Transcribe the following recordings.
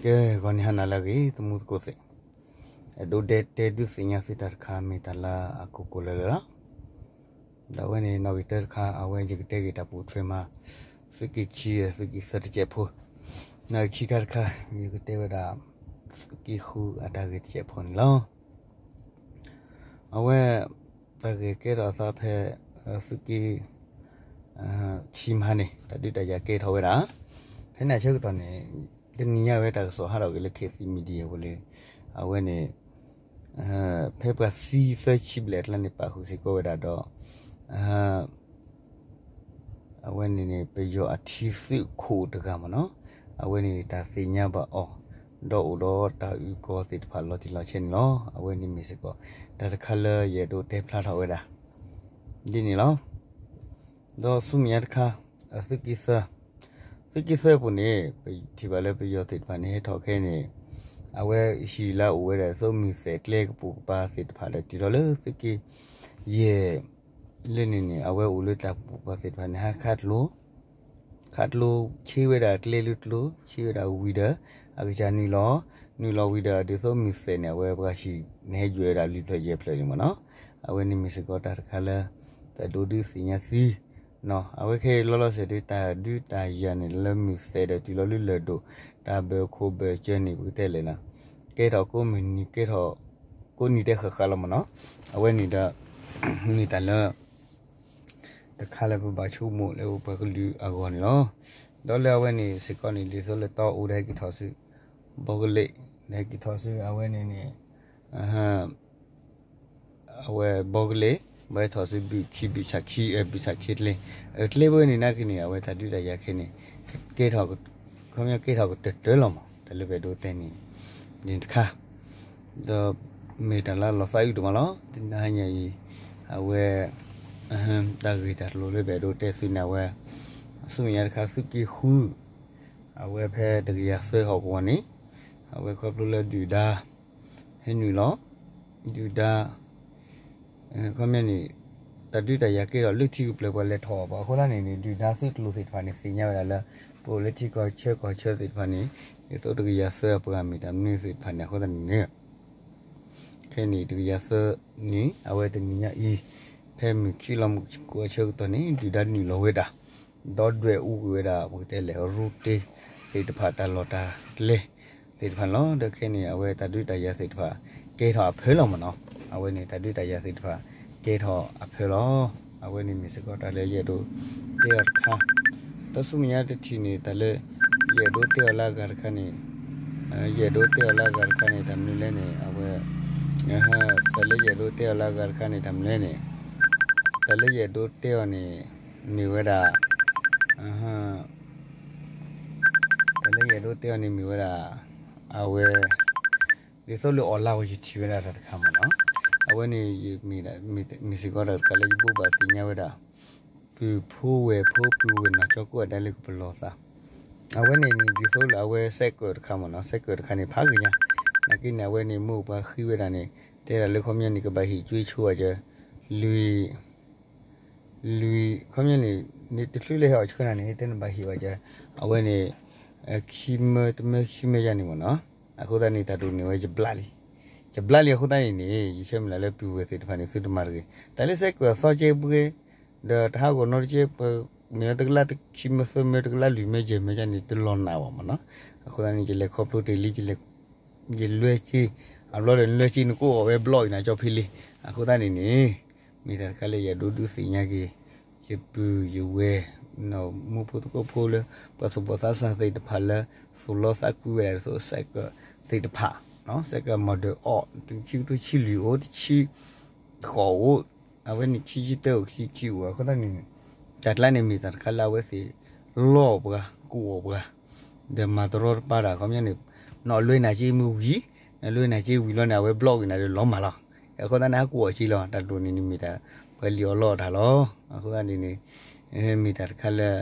ကဲ ဂီၤနံၤဟါနၤလၢအဂ့ၤ သမူသကိးသ့ၣ်, အဲၣ်ဒိးဒဲတဲဒုးသ့ၣ်ညါသုတၢ်တခါ မ့ၢ်တၢ်လၢအကိၢ်ကိၢ်လၢၤလၢၤလီၤ. ဒီးအဝဲန့ၣ် နီၣ်ဂံၢ်တၢတခါ အဝဲယကတဲက့ၤတၢ်ပိာ်ထွဲမး သုးက့ခံ သုးက့သၢတစဲးဖိ, နီၣ်ဂံၢ်ခံခါတခါ ယကတဲဝဲဒၣ် သုးက့ဃုအတၢ်ဂ့ၢ်တစဲးဖိန့ၣ်လီၤ. အဝဲ တၢ်ဂ့ၢ်ကဲထီၣ်အသးဖဲ သုးက့ ခံမဟါန့ၣ် တၢ်ဒုးတၢ်ယၤကဲထီၣ်ဝဲဒၣ်, ဖဲန့ၣ်အဆၢကတီၢ်န့ၣ် တနံၤညါဝဲတၢ်ကစီၣ်ဟးထီၣ်က့ၤလၢ ခေတ်သစ် Media ပူၤလၢ အဝဲန့ၣ် ဖဲပှၤသံသၢဆံဘျဲၣ်အကျါန့ၣ် ပာ်ဃုာ်စ့ၢ်ကီးဝဲဒၣ်ဒီး အဝဲန့ၣ်န့ၣ် ပယီၤအထံသုးခိၣ်တဂၤမ့ၢ်နီၤ, အဝဲန့ၣ်တၢ်သ့ၣ်ညါဘၣ်အီၤ ဒီးအိၣ်ဒီးတၢ်အုၣ်ကီၤသ့ၣ်တဖၣ်လီၤတံၢ်လီၤဆဲးန့ၣ်လီၤ. အဝဲန့ၣ်မ့ၢ်စ့ၢ်ကီး တၢ်တခါလၢယအဲၣ်ဒိးတဲဖျါထီၣ်ဝဲဒၣ် ဒ်န့ၣ်လီၤ. ဒီးဆူမဲာ်ညါတခါ သုးက့သၢ, သုးက့သၢပူၤန့ၣ် ပထံၣ်ဘၣ်လၢပယီၤသ့ၣ်တဖၣ်န့ၣ် ဟဲထီၣ်ခဲအံၤန့ၣ် အဝဲဟံၣ်လၢအအိၣ်ဝဲဒၣ် သိးမုၢ်သဲးကျဲကပိာ်ကပၤသ့ၣ်တဖၣ်ဒီး တုၤထီၣ်လၢသုးက့ယဲၢ် လၢန့ၣ်န့ၣ် အဝဲအိၣ်လၢတၢ်ပိာ်ကပၤသ့ၣ်တဖၣ်န့ၣ် ဟးခးကျိ ခးကျိ ဆ့ဝဲဒၣ်ကျဲလၢကျိ ဆ့ဝဲဒၣ်ဝံၤဒီး အကစၢ်နုာ်လီၤ, နုာ်လီၤဝံၤဒီး ဒ်သိးမုၢ်သဲးန့ၣ် အဝဲပှၤဟံၣ်န့ၣ်ဟဲယွဲဒၣ်လွံၢ်ဖျၢၣ်ယဲၢ်ဖျၢၣ်န့ၣ်မ့ၢ်နီၤ, အဝဲန့ၣ်မ့ၢ်စ့ၢ်ကီးတၢ်တခါလၢ ပအဲၣ်ဒိးဒုးသ့ၣ်ညါသု အဝဲခဲအံၤလီၤလီၤဆဲးဒုး တၢ်ဒုးတၢ်ယၤန့ၣ် လၢမုၢ်သဲးဒီးတုၤလီၤလၢလၢၢ်ဒိၣ် တၢ်ဘၢၣ်ခိၣ်ဘၢၣ်စၢၤန့ၣ် ပကတဲလဲၣ်နီၤ, ကဲထီၣ်ကိးမုၢ်နံၤ ကဲထီၣ်ကိးနံၤဒဲးဃၣ်ဃၣ်လီၤမ့ၢ်နီၤ, အဝဲန့ၣ်ဒီး မ့ၢ်တၢ်လၢ တခါလၢပဘၣ်ဆိကမိၣ်လၢပှၤကလုာ်အဂီၢ်န့ၣ်လီၤ. ဒီးလၢအဝဲန့ၣ်စ့ၢ်ကီးန့ၣ် ဒ်သိးလၢတီအူဒီးဟဲက့ၤထီၣ်ဆူ ဘီကလ့း ဒီးဟဲက့ၤထီၣ်ဆူအဝဲန့ၣ်န့ၣ် အဝဲဘီကလ့း ဘၣ်ဟဲထီၣ်ဆူဘုၣ်ခံ ဘုၣ်ဆၣ်ခံ ဘုၣ်ဆၣ်ခံကျဲ, ကျဲဝဲန့ၣ်နာ်က့န့ၣ် အဝဲတၢ်ဒုးတၢ်ယၤခဲန့ၣ် ကဲထီၣ် ခီပညီကဲထီၣ်ကတၢၢ်တၢၢ်လီၤမး တၢ်လၢပအဲၣ်ဒိးတဲန့ၣ် န့ၣ်တခါ ဒီးမ့ၢ်တၢ်လၢအလီၤသးအုးဒိၣ်မးလီၤ. တနံၤညါအံၤ အဝဲ တၢ်ဂ့ၢ်တၢ်ကျိၤလၢပအဲၣ်ဒိးတဲသုန့ၣ် အဝဲ ဆူမဲာ်ညါတခါ သုးက့ဃု အဝဲဖဲတကယၤသၢဟီၣ်ကဝီၤန့ၣ် အဝဲခီဖျိလၢဒုၣ်ဒါ ဟဲနုာ်လီၤ ဒုၣ်ဒါ ခီပညီန့ၣ် တၢ်ဒုးတၢ်ယၤကဲထီၣ်လၢထံကပျၢၤ ပှၤလဲၤထီၣ်အီၤဘၣ်အဃိသတးန့ၣ်န့ၣ် ဒုၣ်ဒါသုးကျိၤသ့ၣ်တဖၣ်န့ၣ် သ့ၣ်ညါဝဲဒၣ်လၢ ပအိၣ်လၢထံကီၢ်ဆၢကီၢ်ဆၢသ့ၣ်တဖၣ်န့ၣ် ဒ်သိးတကယၤသၢအပှၤမ့ၢ်တၢ်မနုၤသ့ၣ်တဖၣ်န့ၣ် အဃိသတးန့ၣ်န့ၣ် ခဲအံၤန့ၣ် တကယၤသၢန့ၣ် အဝဲတနံၤညါအံၤ ဖဲမုၢ်ခံလီၤမုၢ်ကိးအဆၢကတီၢ်န့ၣ် ဒုၣ်ဒါနုာ်လီၤဝဲဒၣ် ဒီးဒွဲၣ်အူကွံာ်ဝဲဒၣ် ပကတဲလဲၣ် ရူတ့သ့ၣ်တဖၣ် တၢ်လီၢ်တၢ်ကျဲသ့ၣ်တဖၣ်န့ၣ်လီၤ. ဒီးခဲအံၤန့ၣ် အဝဲတၢ်ဒုးတၢ်ယၤသ့ၣ်တဖၣ် ကဲထီၣ်အဖၢလီၤမ့ၢ်နီၤ. အဝဲန့ၣ် တၢ်ဒုးတၢ်ယၤသ့ၣ်တဖၣ် ကဲထီၣ်အဖၢလီၤ. အဝဲန့ၣ်မ့ၢ်စ့ၢ်ကီးတၢ်လၢယအဲၣ်ဒိးတဲအီၤတခါ ဒီးဆူမဲာ်ညါတထံၣ်န့ၣ် တၢ်လၢ ယအဲၣ်ဒိးတဲအီၤလၢအဂၤတခါန့ၣ် ယအဲၣ်ဒိးတဲအီၤလၢအဂၤတခါန့ၣ် တၢ်မနုၤလဲၣ်န့ၣ် အဝဲ တၢ်လၢယအဲၣ်ဒိးတဲအီၤလၢအဂၤတခါန့ၣ် တၢ်မနုၤလဲၣ်န့ၣ် တၢ်လၢယအဲၣ်ဒိးတဲအီၤန့ၣ် မ့ၢ်ဝဲဒၣ် တၢ်လၢယအဲၣ်ဒိးတဲအီၤန့ၣ်မ့ၢ်ဝဲဒၣ် အဝဲ ဒ်သိးလၢ online ဝဲယထံၣ်ဝဲဒၣ်တၢ်တခါမ့ၢ်နီၤ. အဝဲန့ၣ် မ့ၢ်စ့ၢ်ကီးတၢ်တခါလၢယဘိးဘၣ်သ့ၣ်ညါဝဲဒၣ် ပုၢ်ဖိဝဲၢ်ဖိ ပုၢ်ဝဲၢ်နီၢ်ကၠီကိးဂၤဒဲးလၢကပလီၢ်သး အဝဲန့ၣ်န့ၣ် ဒ်သိးလၢအဝဲ စဲးကၢးတခါမ့ၢ်နီၤ, စဲးကၢးတခါန့ၣ် ဖးဂ့ၤညါ, နာ်က့န့ၣ် အဝဲန့ၣ် မိၢ်ပှၤဃ့ဝဲဒၣ်န့ၣ် တဲဒၣ်လၢခီပညီန့ၣ် ကဘၣ်ဟ့ၣ်ကၠွ့ဆိအီၤက လွံၢ် လွံၢ် ခီပညီန့ၣ် န့ၣ်တချုးလၢဟဲအီၣ်ဆှၢနၤန့ၣ် တဲနဘၣ်ဟ့ၣ်ဝဲက အဝဲန့ၣ် ခံမၢတမၢခံမၢယါန့ၣ်မ့ၢ်နီၤ, အဃိသတးန့ၣ် တၢ်ဒိၣ်န့ၢ်ဝဲယဘျးလံ, ယဘျးလံအဃိသတးန့ၣ်န့ၣ် ယဆၢမုၢ်လၢ်လၢပုၢ်ဝဲၢ်သ့ၣ်တဖၣ်န့ၣ် သုတမၤတဂ့ၤ, တၢ်လၢစဲးကၢးအသီကဲပှဲၤ ဒီးတဟးဂီၤနီတကဲ ပမ့ၢ်လၢတကလးခံမၢသၢမၢ တကလးလွံၢ်မၢယဲၢ်မၢယါန့ၣ် တလီၤနးဘၣ်မ့ၢ်နီၤ, အဃိသတးန့ၣ် ယလဲၤခီဖျိတ့ၢ်လံ ယလဲၤ ယလွဲက့ၤ, အဘျီဒီးနလွဲက့ၤ နကအိၣ်အီၤဝဲဘျီအံၤနၤကၠီဖ့လံ, အဃိသတးန့ၣ်န့ၣ် မ့ၢ်တၢ်တခါလၢယအဲၣ်ဒိးဒုးသ့ၣ်ညါက့ၤ ယပုၢ်ယဝဲၢ် မူဖိသကိးဖိလၢ ပှၤသူၣ်ဘီၣ်သးစၢ်သ့ၣ်တဖၣ်လၢ သူၣ်လီသးကွံဝဲဒၣ်ဒ်သိးစဲးကၢးသ့ၣ်တဖၣ်, စဲးကၢးမီၢ်ဒၢးအီၣ် တဆံကထိဆံလွံၢ်အိၣ် တဆံဃိးအိၣ် အဝဲန့ၣ်ခံဆံတၢအိၣ် ခံဆံခံအိၣ် အဃိသတးန့ၣ် တၢ်ကျါန့ၣ်မ့ၢ်တၢ်တခါလၢအဝဲသ့ၣ် လီအီၣ်ပှၤ ကူၣ်အီၣ်ပှၤ ဒီးမၤတရီတပါတၢ် ခီပညီန့ၣ် နအီၣ်လွဲနၤက့မ့ၢ်ဝံၤ နလွဲနၤက့ဝံၤလီၤန့ၣ် အဝဲဘျီက့ၤနၤဒီးလီၤမၢ်လီၤ, အဃိသတးန့ၣ် ဟးကူၣ်အီၣ်က့လီၤ တၢ်ဒိၣ်န့ၣ်န့ၣ်မ့ၢ်တၢ် ပှၤလံၣ်အီၣ်လီအီၣ်တၢ်လီၤ, အဃိသတးန့ၣ်န့ၣ် မ့ၢ်တၢ်တခါလၢ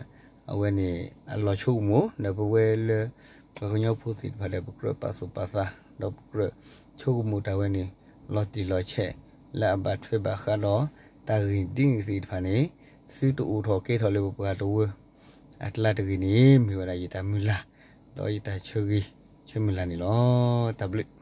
အဝဲန့ၣ် အလီၤဆိကမိၣ် ဒီးပဝဲလၢ ပှၤကညီဖိသ့ၣ်တဖၣ်ဒီး ပကြၢးပာ်သူၣ်ပာ်သး ဒီးပကြၢးဆိကမိၣ်တၢ်ဝဲန့ၣ် လီၤတံၢ်လီၤဆဲး လၢအဘၣ်ထွဲဘၣ်ဃးဒီး တၢ်ဂ့ၢ်ဒ်န့ၣ်သ့ၣ်တဖၣ်န့ၣ် သုတအိၣ်ထီၣ်ကဲထီၣ်လၢပပှၤတဝၢ အကျါတဂ့ၤန့ၣ် မ့ၢ်ဝဲဒၣ်ယတၢ်မုၢ်လၢ် ဒီးယတၢ်ဆၢဂ့ၤ ဆၢမုၢ်လၢ်န့ၣ်လီၤ. တၢ်ဘျုး